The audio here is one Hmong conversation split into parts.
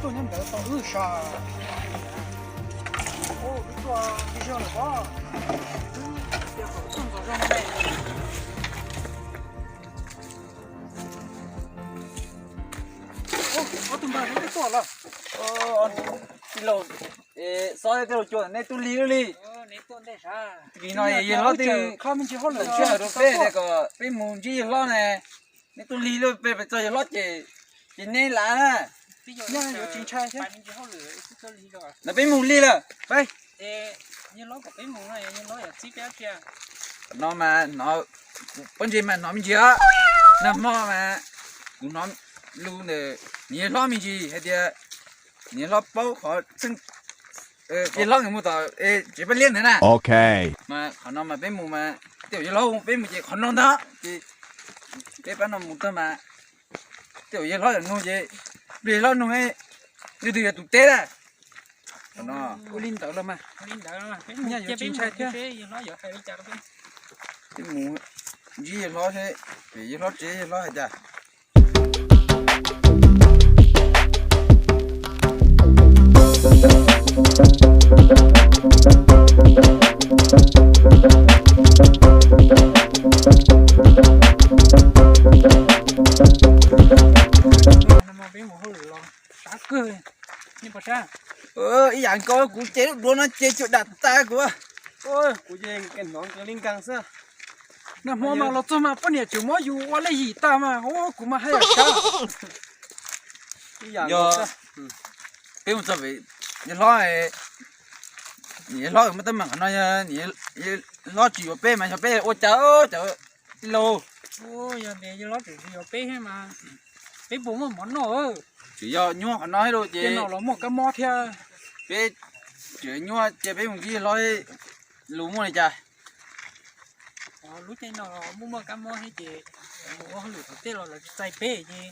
Nyob ntawd tau wb sas. Wb tuaj ib zaug lawm os. Wb tias kom tuaj ntxov zog no ne. Ob tug npawg no twb tuaj lawm. Tij laug, Xob thiab tij laug Cua, nej tuaj lig lawm li. Lig no yawg hlob twb tsis hawm rau peb tias kom peb mus ntsib yawg hlob ne. Neb tuaj lig lawm, peb pem txog yawg hlob ces, ces neb lav na. Ntawd peb mus lig lawm. No mas hnov, pob ntseg mas hnov me ntsis os. Nag hmo mas kuv hnov lus ntawm niam yawg hlob me ntsis hais tias niam yawg hlob paub qhov txheej, yawg hlob nkawd mus tom tsev paj liab ntawd na. Mas qhov no mas peb mus mas tej zaum yawg hlob hu peb mus ces qhov no ntag ces peb pab no mus tag mas tej zaum yawg hlob yuav nug ces, yawg hlob nug, leej twg yog tus teb na. Ua li ntawd los mas, nyob yuav tsis ntshai thiab. Peb mus ntsib yawg hlob seb pem yawg hlob tsev yawg hlob hais cas. Ib yam nkaus kuv ces lub duav no ces cuag dam tas kuv. Kuv ces hnov nkaus li nkaus xwb. Nag hmo mas los txog mas poj niam tseem muab yus ua lej yim tas mas kuv mas haj yam sab. Yog peb mus txog pem yawg hlob, yawg hlob muaj teeb meem qhov no, yawg hlob tsis yuav peb mas yog peb ua cas cov tij laug? Yog tias yawg hlob tseem tsis yuav peb thiab mas peb puas muaj mov noj? Tsis yog nyuaj qhov no thiab lauj, ces no los muaj kab mob thiab. Peb tseem nyuaj ces peb mus ntsib yawg hlob lus muaj li cas. Lub caij no muaj muaj kab mob thiab ces mus ua hauj lwm tom tej los lawv tsis txais peb ces,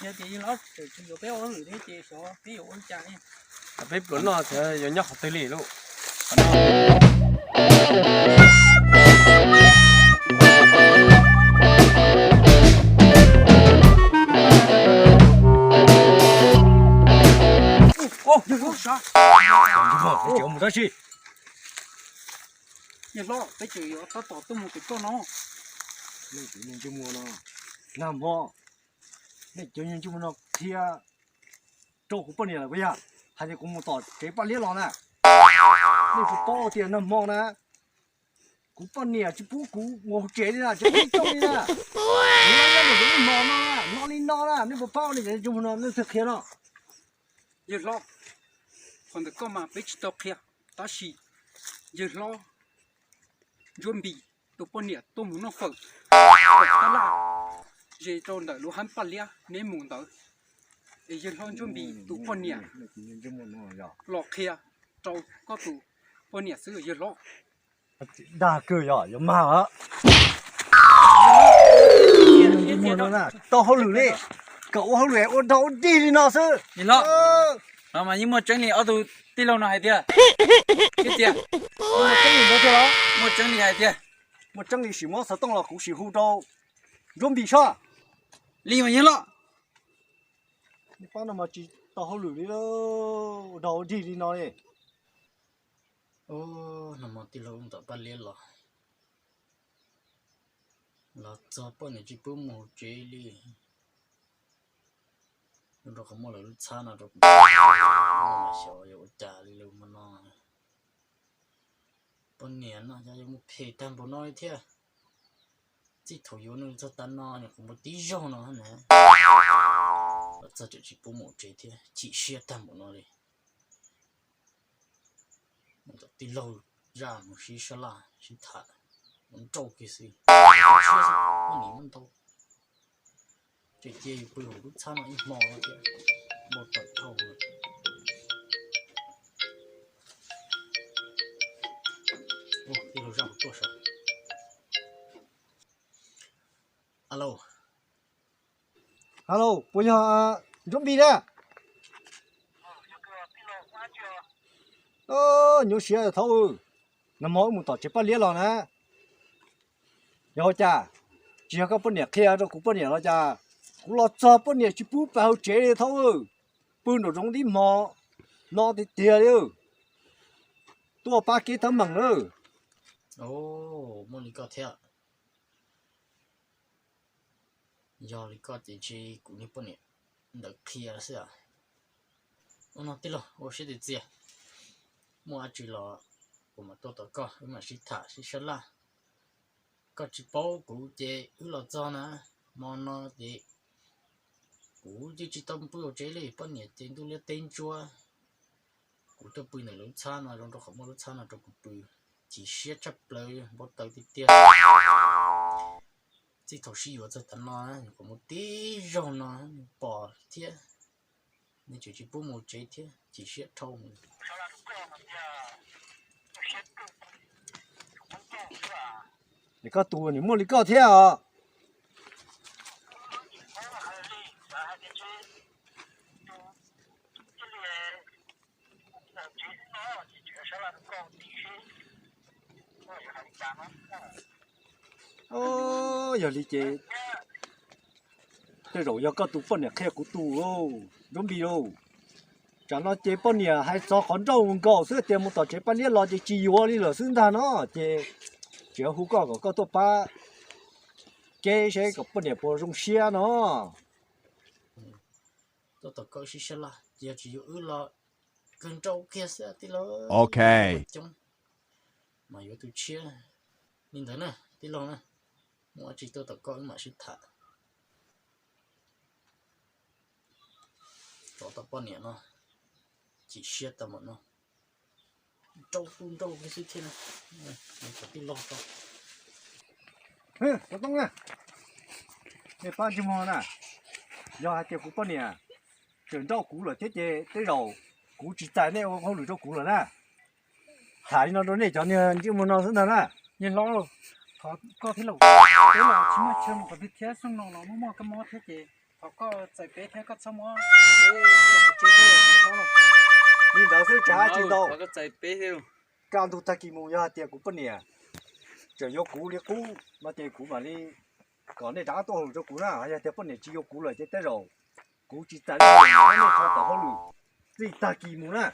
yog tias yawg hlob tseem tsis yuav peb ua hauj lwm thiab ces xyov peb yuav ua li cas li. Peb pluas noj yuav nyob qhov twg li lauj? Yawg hlob, peb tseem yuav tab tom tuaj mus pem koj no. Nej cov ntsej muag no, nag hmo nej cov ntsej muag no qhia rau kuv poj niam lawm puas yog? Hais tias kuv mus tom tsev paj liab los na. Nej puas paub tias nag hmo na kuv poj niam tsis pub kuv mus hauv tsev li na, tsis pub coj li na. Kuv lawv nyob mus tus ub hmo no na, no li no na, nej puas paub nej cov ntsej muag no nej thiaj qhia no. Yawg hlob, qhov ntawd koj mas peb tsis tau qhia, tab sis yawg hlob Ntsuab Npis tus poj niam tuaj mus noj fawm tom tab laj ze rau ntawm lub hab paj liab neb mus ntawd, es yawg hlob Ntsuab Npis tus poj niam los qhia rau koj tus poj niam xwb yawg hlob. Dag kawg yog yuav mag. Tau hauj lwm li, kom ua hauj lwm ua dog ua dig li no xwb. Yawg hlob, no mas yeej muaj tseeb li ob tug tij laug no hais tias, tias muaj tseeb li ntawd tiag los? Muaj tseeb li hais tias, muaj tseeb li sim muab xov tooj los kuv sim hu rau Ntsuab Npis soj. Li mas yawg hlob, pab no mas tsis tau hauj lwm li, ua dog ua dig li no li. Nag hmo tij laug ntawm paj liab los, los txog poj niam tsis pub mus tsev li. Rau qhov muaj lawv lub txhab no rau kuv, xyov yuav ua cas li lawm hmo no. Poj niam no xyov yuav mus phem tag npaum no li thiab. Txij thaum yuav no txog tav no nyuam qhuav mus tib zaug no na, los txog tseem tsis pub mus tsev thiab, chim siab tag npaum no li. Tij laug zaj mus sib sab laj sib tham, mus nrauj kiag xwb, siab xwb, poj niam muab ntau. Tseem cia yus pw hauv lub txhab no ib hmo thiab, npau taws dhau. Tij laug zaj mus tuaj saud. Alo. Alo, puas yog Ntsuab Npis na? Nyuaj siab thaub, nag hmo wb mus tom tsev paj liab los na. Yog ua cas? Tsis yog koj poj niam qhia rau kuv poj niam los cas? Kuv los txog poj niam tsis pub pab hauv tsev li thaub. Pw nraum zoov tib hmo no tiag tiag li. Tuaj pab kev teeb meem na. Muaj li koj thiab. Yog li koj ces ntshe kuv niag poj niam ntawd qhia xwb. Ua no tij laug, ua siab txias txias, muaj dab tsi los kuv mam tuaj tom koj, wb mam sib tham sib sab laj. Koj tsis paub kuv ces wb los txog na, hmo no ces kuv twb tsis tau pw hauv tsev li, poj niam ces ntuj liab teb ntsuab. Kuv tuaj pw ntawm lub txhab no, zoo rau qhov muaj lub txhab no rau kuv pw, chim siab tshaj plaws, npau taws tiag tiag. Txij thaum sib yuav txog tav no, nyuam qhuav mus tib zaug no pom thiab, nej tseem tsis pub mus tsev thiab, chim siab dhau mus. Es koj tus nws muaj li koj thiab os. Yog li ces tej zaum yog koj tus poj niam qhia kuv tus lauj, Ntsuab Npis lauj. Tsam no ces poj niam hais txog qhov nrauj nkaus xwb tias mus tom tsev Paj Liab los ces tsis yuav li lawm xwb ntag no, ces tseem hu koj kom koj tuaj pab kev seb kom poj niam puas zoo siab no. Tuaj tom koj sib sab laj, ces yog tsis yuav wb los kawg nrauj kiag xwb tij laug. Ok, coob mas yuav tus tshiab. Li ntawd na tij laug na, muaj dab tsi tuaj tom koj wb mam sib tham. Tsov tom poj niam no, chim siab tau npaum no. Nrauj tu nrauj kiag xwb thiab na. Tij laug tau. Xov Tooj na, nej pab ntsej muag na, yog hais tias kuv poj niam tseem nrauj kuv lawm thiab ces tej zaum kuv tsis txais nej ua hauj lwm rau kuv lawm na. Tham li no rau nej cov niag ntsej muag no xwb ntag na. Niag hlob, thov koj thiab lauj, peb los tsis muaj chaw mus qhov twg thiab, xyoo no los muaj muaj kab mob thiab ces thov koj txais peb thiab koj txhob muab peb ua pov tseg thiab niag hlob lauj. Li ntawd xwb tsam tsis ntau, kaj ntug tag kis mus yog hais tias kuv poj niam tseem yuav kuv li qub no ces kuv mam li kom nej rov qab tuaj hauj lwm rau kuv na. Yog tias poj niam tsis yuav kuv lawm ces tej zaum kuv tsis txais nej tso tom hauj lwm txij tag kis mus na.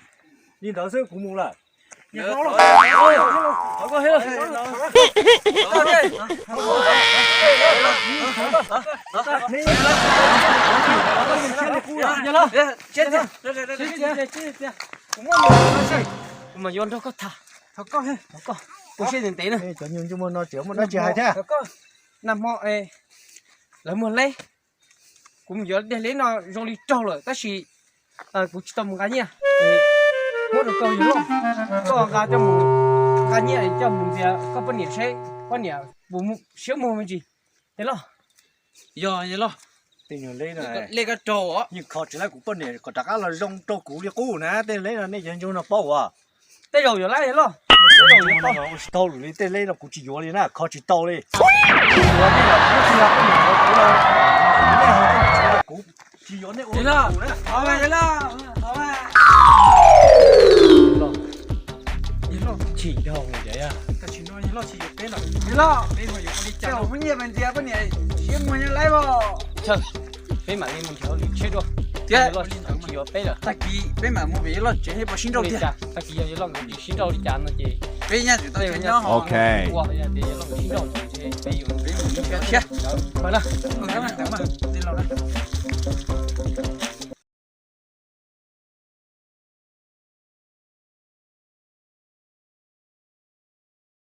Li ntawd xwb kuv mus lawm. Kuv mas yuav nrog koj tham. Thov koj, ua siab ntev ntev na. Cov nyuag ntsej muag no tseem muaj dab tsi hais thiab. Nag hmo lawv muag leb, kuv mus yuav daim leb no zoo li raug lawm tab sis kuv tsis tau mus nqa nyiaj. Muab rau koj yawg loj, koj nqa coj mus nqa nyiaj coj mus ntxias koj poj niam seb poj niam puas siab muag me ntsis. Yawg loj, yog, yawg loj, tej nyuag leb no, leb koj raug os, yeej kho tsis laib kuv poj niam kom rov qab los zoo rau kuv li qub na. Tej leb no nej cov ntsej muag no paub as. Tej zaum yuav laib yawg loj, tej zaum yuav tau. Ua tsis tau lwm li, tej leb no kuv tsis yuav li na, kho tsis tau li. Kuv tsis yuav nej ua, kuv tsis yuav nej ua. Chim dhau. Tam sim no yawg loj tsis yuav peb lawm. Yawg loj, peb ho yuav ua li cas? Peb mus nyiaj mus ntxias poj niam siab muag nyob laib os. Peb mam li mus nrhiav lwm tsheb dua. Thiab yawg loj tsis yuav peb lawm. Tag kis peb mam mus pem yawg loj tsev thiab puas sib nrauj tiag. Tag kis yog yawg loj nkawd sib nrauj li cas no ces peb nyaj tsis tau chaw nyob. Ok, ua tias yawg loj nkawd sib nrauj ces peb yuav, peb mus nrhiav thiab. Pawg na, tij laug na.